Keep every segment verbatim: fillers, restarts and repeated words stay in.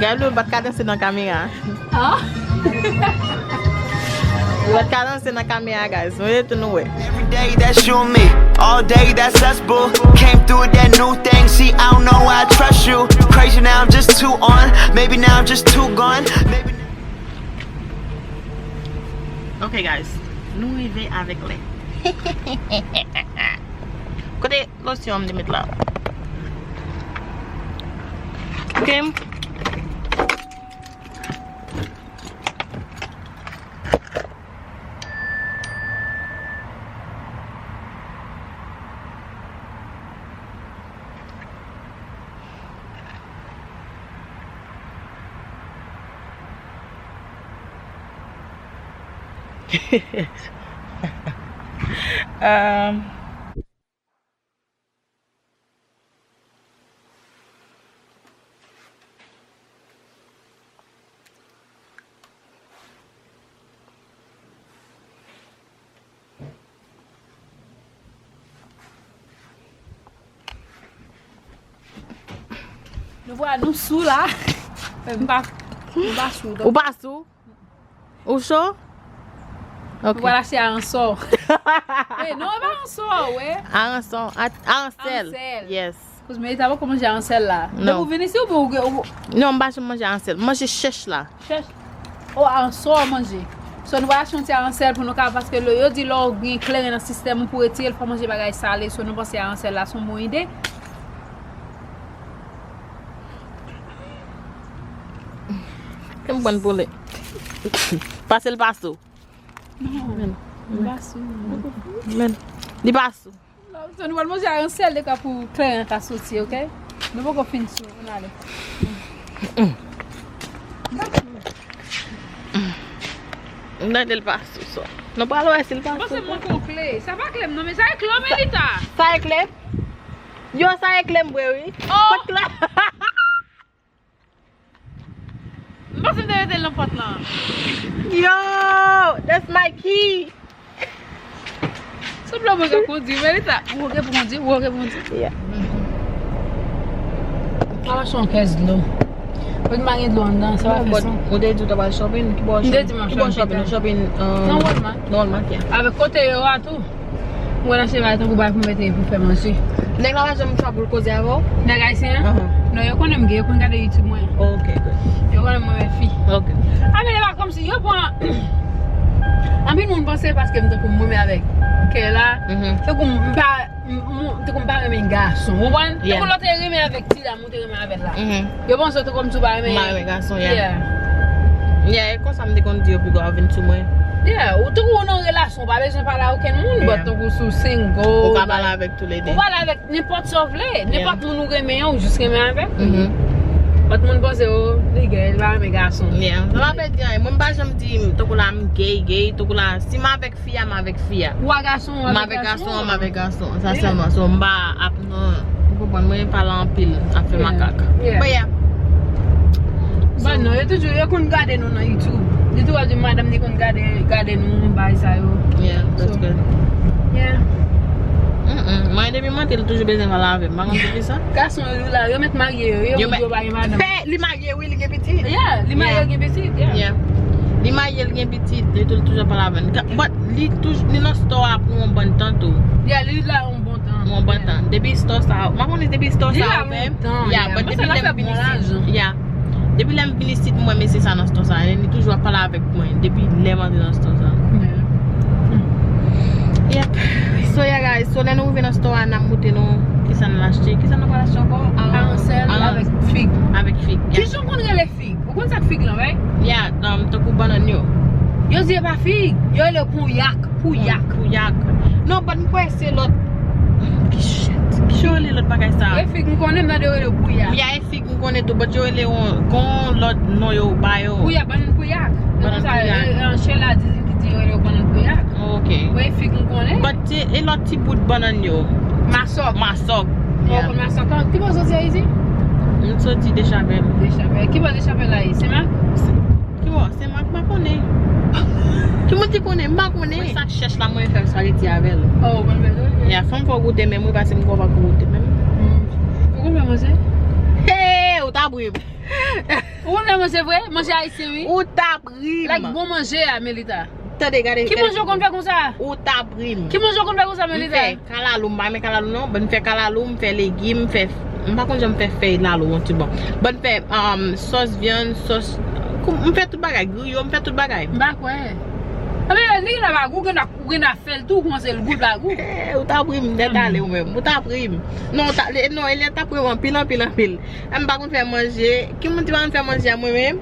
Gade, ou pa t ka danse nan kamera. Ah. Ou pa t ka danse nan kamera, guys. Mwen tou nou wè. Every day that's you and me. All day that's us, boo. Came through with that new thing. See, I don't know why I trust you. Crazy now, I'm just too on. Maybe now I'm just too gone. Maybe. Ok, guys. Nou rive avèk lè. Kote losyon m te met la? Ok. um, Nou vwa nou sou la. Men m pa, m pa sou. Ou pa sou? Ou cho? Ok. Ou pral achte aransò. Eh, non, e pa aransò, wè. Aransò, a- aransèl. Aransèl. Yes. Kouz Melita poko manje aransèl la. Depi ou vin isi ou ou ou- Non, m pa janm manje aransèl. M manje chèch la. Chèch. O, aransò manje. So nou pral achte yon ti aransèl pou nou ka, paske lè yo di lè w gen kleren nan sistèm ou pou retire l, fò manje bagay sale. So nou panse aransèl la se yon bon ide. Ke m pran pou li. Pase l pa sou. Non, li pa sou. Men, li pa sou. So nou pral manje aransèl de ka pou kleren ka soti, ok? Nou poko fin sou, ann ale. M tande l pa sou sa. Nou pral wè si l pa sou. Bon, se mwen ki kle. Sa pa kle m non, men sa e kle w, Melita. Sa e kle? Yo, sa e kle m vre, wi. Oh! Kot kle? M panse m te rete l nan pòt lan. Yo, that's my key. Sanble mwen ka kondi, Melita. Ou oke pou kondi? Ou oke pou kondi? Yeah. Mwen mache yon kès dlo. Mwen pa gen dlo anndan, sa pa fè sans. Ou te di w ta pral shopping? Ki bò M te di m ap ki bò shopping. Shopping? Shopping, uh, Nan Walmart. Nan Walmart, yeah. Avèk kote yo a tou. Mwen achte bagay tankou bagay pou mete pou fè manje. Nèg la pa janm twa pou l koze avè w? Nèg ayisyen an? Ahan. Non, yo konnen m gay, yo konn gade YouTube mwen. Ok, good. Yo konnen mwen renmen fi. Ok. A, men lè pa kòmsi yo pran. Anpil moun panse paske m tankou m renmen avèk kè la. Mhm. Tankou m pa, m, m, tankou m pa renmen gason. Ou konprann? Yeah. Tankou lè w te renmen avèk ti dam ou te renmen avè l la. Mhm. Yo panse w tankou kòmsi w pa renmen. M pa renmen gason, yeah. Yeah. Yeah, e konsa m te konn di yo piga w vin sou mwen. Yeah, ou tankou ou nan relasyon, ou pa bezwen pale a okenn moun, Yeah. but tankou si w single. Ou ka pale avèk toulede. Ou pale avèk nenpòt sa w vle, nenpòt moun ou renmen an, ou jis renmen avèk. Mhm. Lòt moun panse, o, li gay, li pa renmen gason. Yeah. Sa pa vle di anyen. Mwen m pa janm di tankou la m gay, gay, tankou la si m avèk fi a, m avèk fi a. Ou a gason, ou M avèk avèk gason, gason. M avèk gason. Sa sèlman. So m pa ap nan, ou konprann, mwen pa la anpil ap fè makak. Yeah. But yeah. But non, yo toujou, yo konn gade nou nan YouTube. Yo toujou di madanm li konn gade, gade nou, bay sa yo. Yeah, that's good. Yeah. Mm-mm. Mwen depi mwen te l toujou bezwen pale avè m. M pa konn poukisa. Gason yo la, yo mèt marye yo, yo, yo pa gen madanm. Fè, li marye wi, li gen pitit. Yeah, li marye, li gen pitit, yeah. Yeah. Li marye, li gen pitit, li tou toujou pale avè m. But li toujou, li nan store a pou yon bann tan tou. Yeah, li la yon bon tan. Yon bann tan. Depi store sa, m pa konnen depi store sa ouvè. Yeah, but depi lè m vin isit. Yeah. Depi lè m vin isit, mwen mesye sa nan store sa. Li toujou ap pale avèk mwen. Depi lè m antre nan store sa. Yep. So yeah guys, so lè nou rive nan store a, n ap montre nou kisa n al achte. Kisa nou pral achte ankò? Aransèl avèk fig. Avèk fig. Yeah. Kijan w konn rele fig? Ou konn sa k fig lan, right? Yeah, um, tankou bannann yo. Yo di e pa fig, yo rele pouyak, pouyak. Pouyak. Non, but m kwè se lòt. Shit. Kijan yo rele lòt bagay sa? E fig, m konnen m tande yo rele pouyak. Yeah, e fig m konnen tou, but yo rele yon, gon lòt non yo ba yo. Pouyak, bannann pouyak. Bannann pouyak. Shella di, di yo rele yo bannann pouyak. Ok. Mwen fig m konnen. But se, e lòt ti bout bannann yo. Masòk. Masòk. Ou konn masòk lan? Ki bò w soti a isit? M soti Dechapèl. Dechapèl. Ki bò Dechapèl la ye? Senmak? Ki bò? Senmak, m pa konnen. Ki moun ki konnen? M pa konnen. Mwen sa k chèch la, mwen fè m spaghetti avè l. Oh, ou konn fè tou? Ya, fò m fè w goute menm, wi, paske m kwè w pa ko goute menm. Ou konn fè manje? Hey, ou ta bri m. Ou konn fè manje vre? Manje ayisyen, wi. Ou t ap ri m. Like bon manje a, Melita. Tande, gade. Ki manje w konn fè konsa? Ou t ap ri m. Ki manje w konn fè konsa, Melita? M fè kalalou, m pa renmen kalalou non. Ban m fè kalalou, m fè legim, m fè, m pa konn jan m fè fèy lalo yon ti bon. Ban m fè, um, sòs vyann, sòs, m fè tout bagay, griyo, m fè tout bagay. M pa kwè. Anben, li la pa gou, gen Ou gen afè l tou, ou kòmanse l gout lagou. Ou t ap ri m nèt ale ou menm. Ou t ap ri m. Non, ou ta, le- non, Eliante t ap ri m anpil, anpil, anpil. A, m pa konn fè manje. Ki moun ki pa konn fè manje a mwen menm?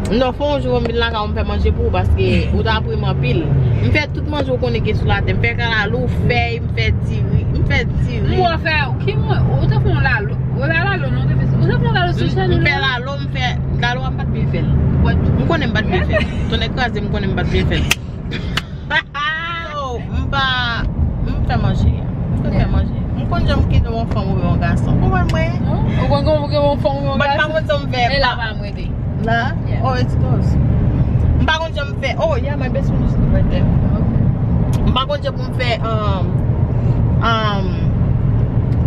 Non, fò yon jou m vin lakay ou m fè manje pou ou paske ou t ap ri m anpil. M fè tout manje ou konnen gen sou latè. M fè kalalou, fèy, m fè diri, m fè diri. M wè fè, ki mwen, ou te fè yon lalo. Ou la lalo, non, ou te fè, ou te fè yon lalo sou channel ou la? M fè lalo, m fè, lalo a m pa t byen fè l. M konnen m pa t byen fè l. Tonnè kraze, m konnen m pa t byen fè l. So, m pa, m fè manje. M konn fè manje. M konn jan m kite yon fanm oubyen yon gason. Konprann mwen? Ou konn kòman pou ke yon fanm oubyen yon gason? But m pa konn jan m fè. E la pa m rete. La? Yeah. Oh, it's close. M pa konn jan m fè. Oh, yeah, my best friend is right there. Okay. M pa konn jan pou m fè, um, um,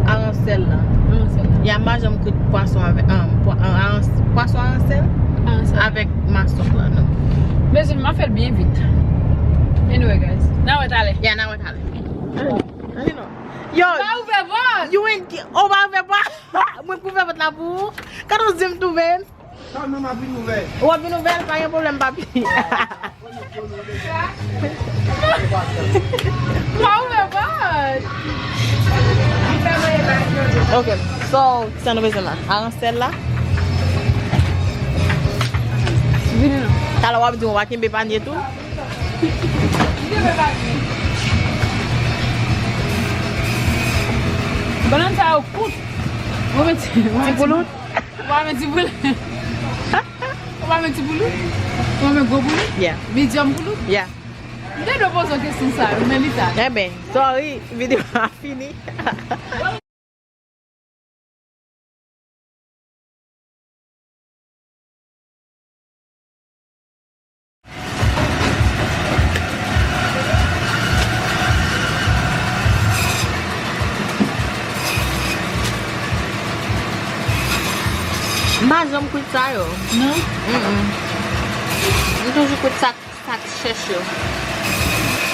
aransèl la. Aransèl la. Yeah, m pa janm kwit pwason avèk, um, pwa-, uh, arans-, pwason aransèl? Aransèl. Avèk masòk la, non. Mezanmi, m ap fè l byen vit. Anyway, guys. N a wè talè. Yeah, n a wè talè. Anyway. Yo, pa ouvè pòt. You ain't, oh, pa ouvè pòt. Mwen k ouvè pòt la pou ou. Gade yon zen m touve. Sa menm ap vin ouvè. W ap vin ouvè l, pa gen pwoblèm, papi. Pa ouvè pòt. Ok, so, kisa nou bezwen la? Aransèl la? Vini non. Talè w ap di w pa kenbe panye tou? Bannann sa yo kout. Mwen mete, mwen mete. Ti koulout? Ou pa mete ti boul? Ou pa mete ti boul? Ou pa mete gwo boul? Yeah. Medium boul? Yeah. M te dwe poze w kesyon sa yo, men li ta. Enben, sorry, videyo a fini. M pa janm kwit sa yo. Non? Mm-mm. M toujou kwit sa. Sa k chèch yo.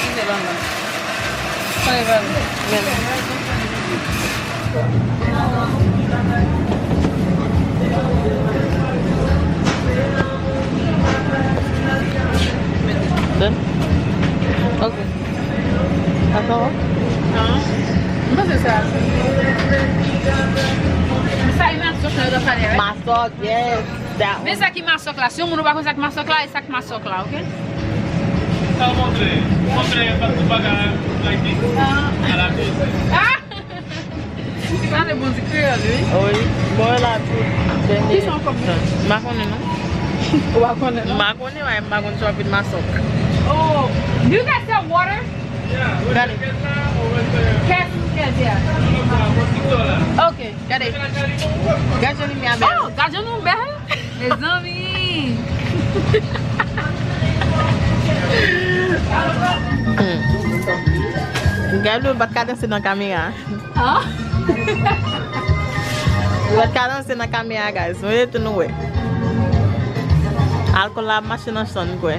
Kite ban mwen. Kole ban mwen. Men. Bon. Ok. Ankò? An? Mwen se sa. Sa e masòk la yo t ap pale a, wi. Masòk, yes. That one. Men sa ki masòk la. Si yon moun ou pa konn sa ki masòk la, e sa ki masòk la, ok? Sa w montre, montre tout bagay like this. Ah. A la koze. Ah! Ou pale bon ti kreyòl, wi. Wi. Bon, la tout. Kisa w konn? M pa konnen, non. Ou pa konnen, non? M pa konnen, wi, m pa konn sa w ap di masòk. Oh, do you guys sell water? Gade. Kèt, kèt, yeah. Ok. Gade. Gad jan limyè a bèl. Oh, gad jan nou bèl. Mezanmi. Hmm. Gad, ou pa t ka danse nan kamera. Ah. Ou pa t ka danse nan kamera, guys. Mwen tou nou wè. Alkòl la ap mache nan san, m kwè.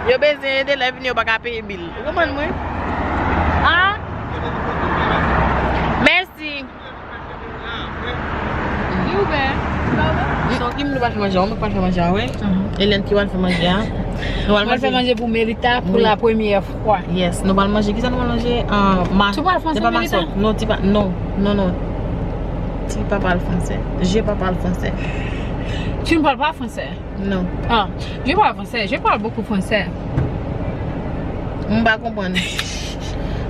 Yo bezwen ede, lè vini yo pa ka peye bil. Ou konprann mwen? Ah? Mèsi. Li ouvè. So, ki moun pral fè manje a? Ou menm pral fè manje a, wi? Mhm. Eliante ki pral fè manje a. Nou pral manje. Mwen fè manje pou Melita pou la premyè fwa. Yes, nou pral manje. Kisa nou pral manje? Ah, ma-, ti pa masòk. Non, ti pa, non, non, non. Ti pa pral fransè. Je pa pral fransè. Tu ne parles pas français? Non. Ah, je parle français. Je parle beaucoup français. M pa konprann.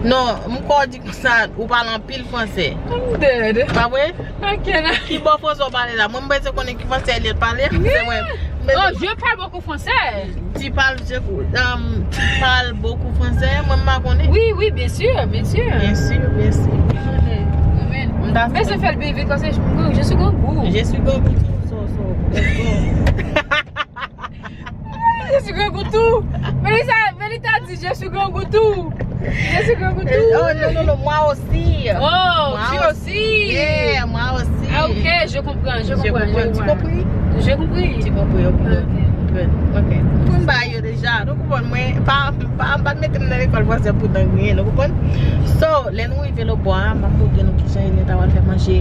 Non, m kwè w di konsa, ou pale anpil fransè. I'm dead. Pa vre? I cannot. Ki bò fransè w pale la? Mwen, m bezwen konnen ki fransè Eliante pale. Se mwen. Oh, je parle beaucoup français. Tu parles, je, um, tu parles beaucoup français. Mwen, m pa konnen. Oui, oui, bien sûr, bien sûr. Bien sûr, bien sûr. Amen. M ta. Men se fè l byen vit, paske je, je suis grangou. Je suis grangou tou, so, so, so. Je suis grangou tou. Melissa, Melita di, je suis grangou tou. Je suis grangou tou. Oh, non, non, non, moi aussi. Oh, moi aussi. Aussi. Yeah, moi aussi. Ah, ok, je comprends, je comprends, je comprends. Tu comprends? Je comprends. Tu comprends, ok. Ok. Good. Ok. Konn ba yo deja, nou konprann mwen. Pa, pa, pa mete m nan lekòl fransè pou dan griyen, nou konprann? So, lè nou rive lòtbò a, m ap montre nou kijan Eliante pral fè manje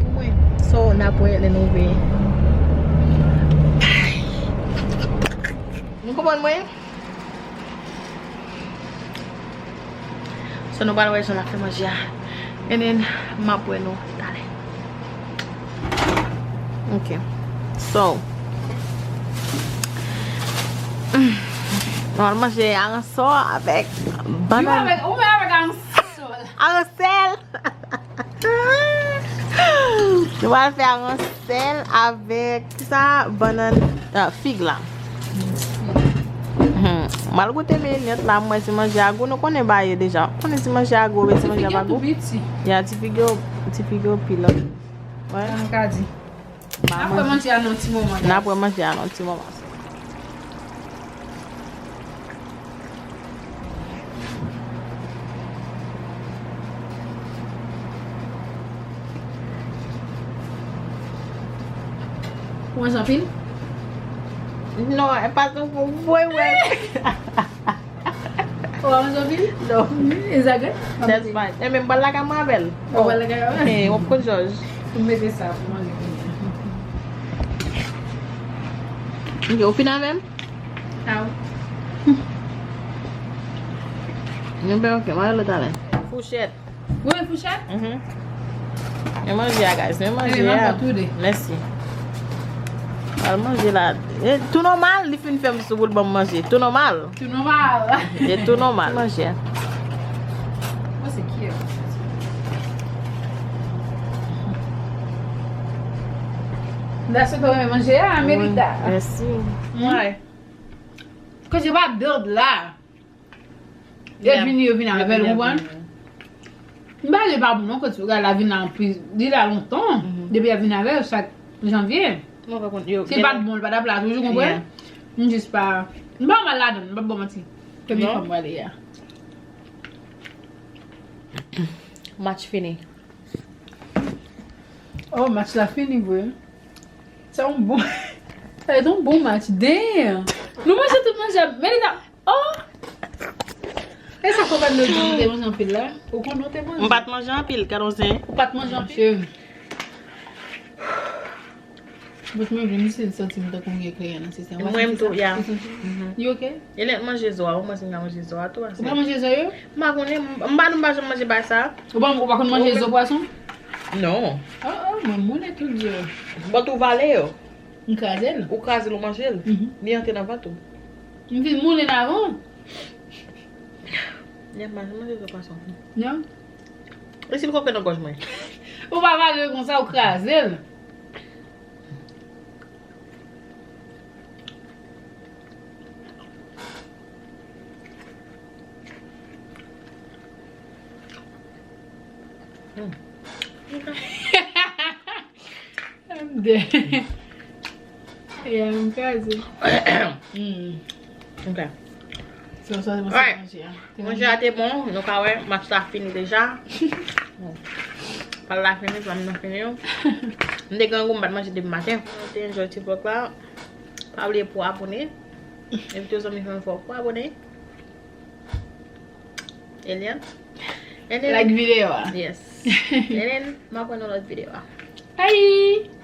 pou mwen. So, n ap wè lè nou rive. Nou konprann mwen? So, nou pral wè jan n ap fè manje a. And then, m ap wè nou talè. Ok. So, nou pral manje aransò avèk bannann. Ou menm avèk aransò. Aransèl. Nou pral fè aransèl avèk sa, bannann, ah, fig la. Hmm. M al goute men Eliante la, m wè si manje a gou. Nou konnen ba yo deja. Konnen si manje a gou oubyen si manje a pa gou. Ya, ti figi yo, ti figi yo pil. Wè. Sa nou ka di. N ap wè manje a nan ti moman, guys. N ap wè manje a nan ti moman. Ou manje anpil? Non, e pa tou pou mwen, wè. Ou pa manje anpil? Non. Is that good? That's fine. E men, m pral lakay mwen avè l. Ou pral lakay avè l? Eh, w ap konn jòj. M mete sa pou manje kounye a. Ok, ou fin avè m? Aw. Nou byen, ok, m ale talè. Fouchèt. Ou renmen fouchèt? Mhm. Men manje a, guys. Men manje a. Mèsi. Al manje la. E, tou nòmal, li fin fè m sou pou l ban m manje. Tou nòmal. Tou nòmal. E tou nòmal. Manje a. Mwen se ki? That's what mwen manje a, Melita. Mèsi. Why? Cause you pa build la. Lè vini, yo vini avè l, ou konprann? M pa di pa bon non, kote yo gade la vin la anpil, li la lontan. Depi yo vin avè l chak janvye. Si l pa t bon, li pa t ap la toujou, konprann? M jis pa, m pa mal ladan l, m p ap ba w manti. Premye fwa m prale a. Match fini. Oh, match la fini vre. Se yon bon, se yon bon match. Damn! Nou manje tout manje a. Melita, oh! E sa konprann nou di ou te manje anpil la? Ou konn ou te manje? M pa t manje anpil, gad yon zen. Ou pa t manje anpil? But mwen menm, m santi m tankou m gen kleren nan sistèm. Mwen menm tou, ya. You okay? Eliante manje zo a, ou mwen si m ka manje zo a tou ase. Ou pa manje zo yo? M pa konnen, m, m pa, m pa janm manje bagay sa. Ou pa, ou pa konn manje zo pwason? Non. Oh, oh, mwen moulen tout zo. But ou vale yo. M kraze l. Ou kraze l, ou manje l. Mhm. Li antre nan vant ou. M vin moulen avan. Li ap manje, manje zo pwason. Non. E si l konpe nan gòj mwen? Ou pa vale l konsa, ou kraze l. Hmm. M dead. Yeah, m kraze. Mm. Ok. So, sa se manje a. Manje a te bon, nou ka wè, match la fini deja. Pal la fini, flanm nan fini yo. M te grangou, m pa t manje depi maten. Nou te enjoy ti vlog la. Pa bliye pou abone. Envite zanmi fanmi fè w pou abone. Eliante. Eliante. Like videyo a. Yes. Eliante, m ap wè nan lòt videyo a. Bye!